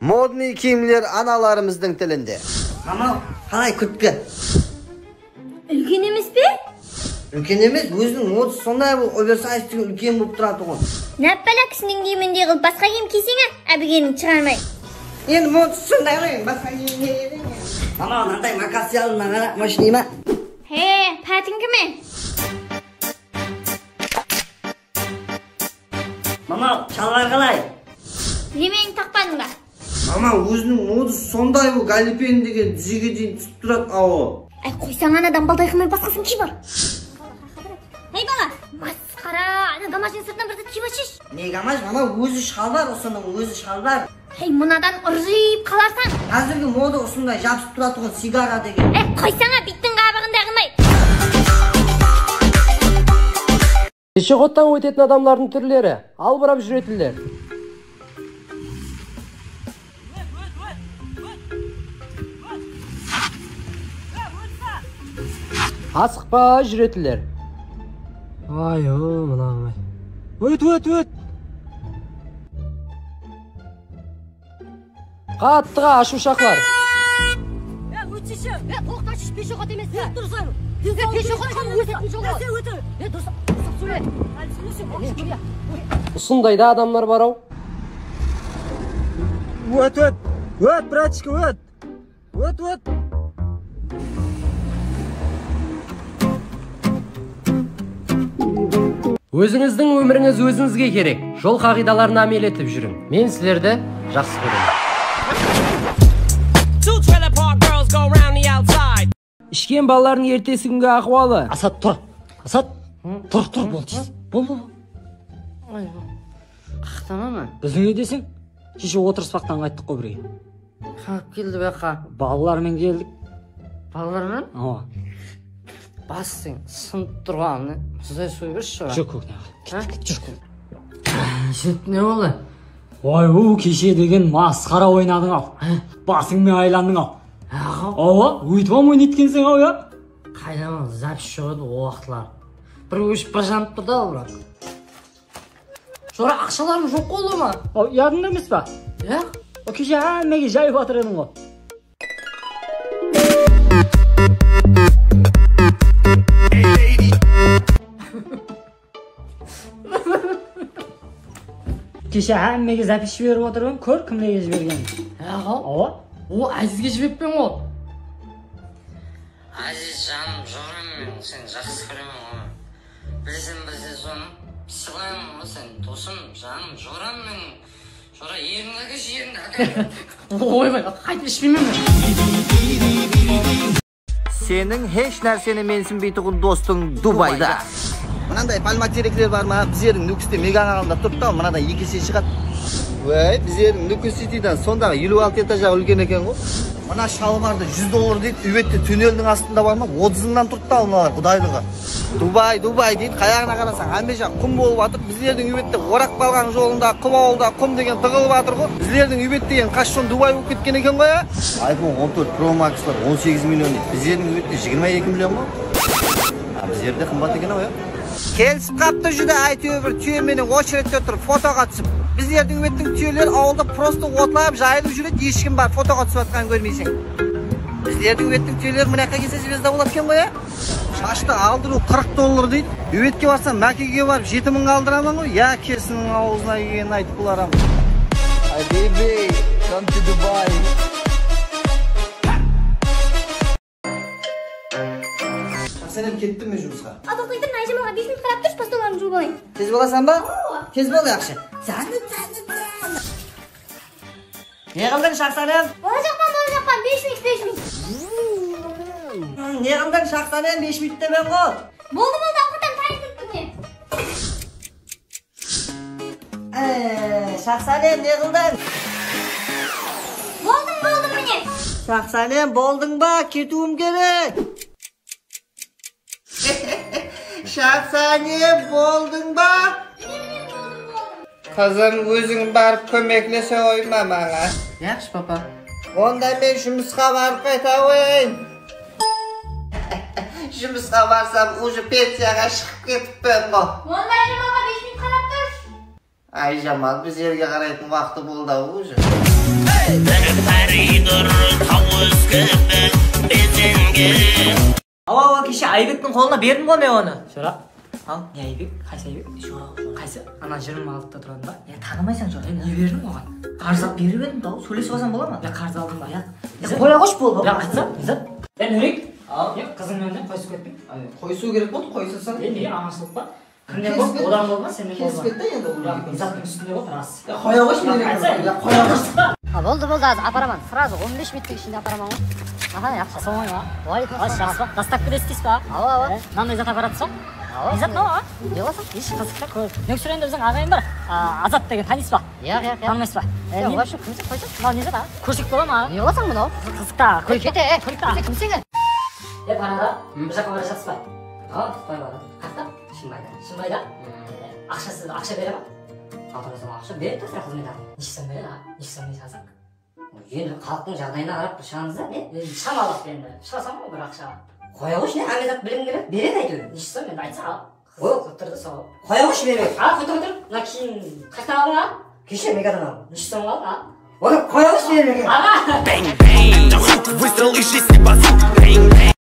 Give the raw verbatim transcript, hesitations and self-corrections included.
Modnıy kiyimler analarımızdıń tilinde. Mama, qalay kurtka? Úlken emes pe? Úlken emes, óziniń modası sonday, bul oversize degen úlken bolıp turatuǵın. Náppala, kisiń deymen de qılıp basqa kiyim kiyseń-á, ábigeniń shıǵarmay. Endi modası sonday ǵoy, basqa kiyim kiyedi. Mama, mınanday mokasın aldım, mına, mashina ma? He, pátińki me? Mama, shalbar qalay? Nemeń taqpadıń ba? Mama, óziniń modası sonday, bul galipeni degen dizege deyin túsip turadı, awa. Áy, qoysań, anadan balday qılmay basqasın kiy bar. Hey, bala, masqara, ana gamajdıń sırtınan bir zat kiyip alshı. Ne gamaj, mama, ózi shalbar, usınıń ózi shalbar. Hey, mınadan ırjıyıp qalarsań. Házirgi moda usınday jabısıp turatuǵın sigara degen. Ey, qoysań-a, biyttiń qabıǵınday qılmay. Peshexodtan ótetin adamlardıń túrleri, albırap júretinler. Asıqpa júretinler. Ay-o, mınaǵım-ay. Ót, ót, ót! Qattıǵa ashıwshaqlar. Ya, ótsheshi. Ya, toqta, pesheqod emes pe? Durıs ayt. Ya, pesheqod hám ótetin jol. Ya, sen óte. Ya, durıs, durıs sóyle. Hali sóyleseń. Ya, ya. Usındayda adamlar bar-aw. Ót, ót. Ót, bratishka, ót. Ót, ót. Ózińizdiń ómirińiz ózińizge kerek. Jol qaǵıydalarına ámel etip júriń. Men sizlerdi jaqsı kóremen. Two trailer park girls go round the outside. Ishken balalardıń ertesi kúngi ahwalı. Asat, tur. Asat, tur, tur, bol, tez. Bol, bol, bol. Ay, qaqtama ma? Biziń úy deseń, keshe otırıspaqtan qayttıq ǵoy birge. Kim alıp keldi bu jaqqa? Balalar menen keldik. Balalar menen? Awa. Basıń sınıp turǵanın, muzday suw bershi shora. Júr, kókne aǵa. Ha? Ket, ket, júr, kókne. Júrip ne boldı? Oy, u keshe degen masqara oynadıń-aw. Há? Basıńmen aylandıń-aw. Aǵa. Awa, óytip-ám oynaytuǵınseń-aw, ya? Qaydan, zapis joq edi o waqıtlar. Bir óship, bir janıp turdı-aw, brat. Jora, aqshalarım joq ǵoy, ulıwma. Aw, yadıńda emes pa? Yaq. O keshe hámmege jayıp atır ediń ǵoy. Keshe hámmege zapis jiberip otırman, kór kimlerge jibergenin. Aǵa. Awa. O, Ázizge jiberippeń ǵoy. Áziz janım, joram men, seni jaqsı kóremen ǵoy. Bilsem, bilse sonı, sıylayman ǵoy seni, dosım, janım, joram men. Jora, erińdi ákelshi, erińdi ákel. Oybay, qaytıp ishpeymen men. Seniń hesh nárseni mensinbeytuǵın dostıń Dubayda. Mınanday palma terekler bar ma? Bizlerdiń Nókiste Mega kanalında turıptı-aw, mınadan eki ese shıǵadı. Wey, bizlerdiń Nókis Citydan sondaǵı eliw altı etajǵa úlgen eken ǵoy. Mına shalbardı júz dollar deydi, úy bette tunneldiń astında bar ma? Otızıńnan turıptı-aw mınalar, qudaylıǵı. Dubay, Dubay deydi, qayaǵına qarasań, hámme jaq qum bolıp atır. Bizlerdiń úy bette Oraq balǵan jolında, Qum awılda qum degen tıǵılıp atır ǵoy. Bizlerdiń úy bet degen qashshan Dubay bolıp ketken eken ǵoy, a? iPhone on tórt Pro Maxlar on segiz million deydi. Bizlerdiń úy bette jigirma eki million ǵoy. A, bizlerde qımbat eken-aw, ya. Kelisip qaptı júdá, áytewir bir túye menen ocheredte turıp fotoǵa túsip. Bizlerdiń úy bettiń túyeleri awılda prosto otlap, jayılıp júredi, hesh kim barıp fotoǵa túsip atqanın kórmeyseń. Bizlerdiń úy bettiń túyeleri mına jaqqa kelse zvezda boladı eken ǵoy, ya. Shashtı aldırıw qırq dollar deydi. Úy betke barsam, mákege barıp jeti mıńǵa aldıraman ǵoy. Yákesiniń awzına kelgenin aytıp bularam. Ay, baby, come to Dubai. Jaqsı, inim, kettim men jumısqa. A, toqtay tur, men ájamalaǵa bes minut qarap turshı, postalarımdı juwıp alayın. Tez bolasań ba? Awa. Tez bol, yaqshı. Janım, janım, janım. Ne qıldıń, Shaxsanem? Bolajaqpan, bolajaqpan, bes minut, bes minut. Ne qıldıń, Shaxsanem, bes minut demen ǵo. Boldı, boldı, awqattan tayın turıptı mine. Ee, Shaxsanem, ne qıldıń? Boldım, boldım mine. Shaxsanem, boldıń ba? Ketiwim kerek. Shaxsanem, boldıń ba? Qızım, óziń barıp kómeklese qoyma maǵan. Yaqshı, papa. Onda men jumısqa barıp qayta qoyayın. Jumısqa barsam, uje pensiyaǵa shıǵıp ketippen ǵo. Onda ájemaǵa bes minut qarap turshı. Ayjamal, bizlerge qaraytın waqtı boldı-aw uje. Hey, Neshe Aybektiń qolına berdim ǵoy men onı. Joraq. Al, ne Aybek? Qaysı Aybek? Joraq, joraq. Qaysı? Ana jigirma altıda turadı ma? Ya, tanımaysań, joraq. Ya, ne berdiń oǵan? Qarız alıp berip edim, taw. Sóylesip alsam bola ma? Ya, qarız aldım ba? Ya. Ya, qoya qoysh, boldı. Ya, aytsa, Izzat. Ya, Nurik. Al. Ya, qızıń menen qoysıp kettiń. Ay, qoyısıw kerek boldı, qoysasań. Ya, ne, ańashılıq pa? Kimnen boldı? Odan boldı ma, sennen boldı ma? Kelip ketti endi ol. Ya, Izzattıń ústinde boldı, ras. Ya, qoya qoysh, ya, meni. Ya, qoya qoysh. A, boldı, boldı, házir aparaman. Srazu on bes minuttıń ishinde aparaman ǵoy. Aha, yaqshı. Assalawma aleykum. Wa aleykum assalam. Jassı ba? Dostavkada isteysiz ba? Awa, awa. E, mınanday zat aparatırsız ba? Awa. Ne zat mınaw, a? Ne alasań? Hesh, qızıq ta, kóp. Nókisrende biziń aǵayin bar. A, Azat degen, tanıysız ba? Yaq, yaq, yaq. Tanımaysız ba? E, ne? Yaq, qoysań, qoysań. Mınaw ne zat, a? Kórsek bola ma? Ne alasań mınaw? Qızıq ta, kólik. Kete, e, kólik ta. Sen kimseń? E, Parada, bir jaqqa barajatsız ba? A, Xitay baradı. Qayaqta? Shımbayda. Shımbayda? Aqshası, aqsha bere ma? Xatırlasam, aqsha berip tur, sen xızmet haqın. Neshe som beredi, a? Neshe som beredi, shıǵasań? Endi xalıqtıń jaǵdayına qarap bir shıǵamız da, ne? E, shamalap endi. Shıǵasań ǵoy bir aqshaǵa. Qoya qoysh, ne, hámme zat bilimge beredi, beredi áytewir. Neshe som endi aytsa, a? Qız turdı sol. Qoya qoysh bermege. A, qoytır, qoytır. Mına keyin qayaqtan aldıń, a? Keshe Megadan aldım. Neshe som aldıń, a? Oy, qoya qoysh bermege. Aǵa! Bang, bang. Выстрел из шести базук. Bang, bang.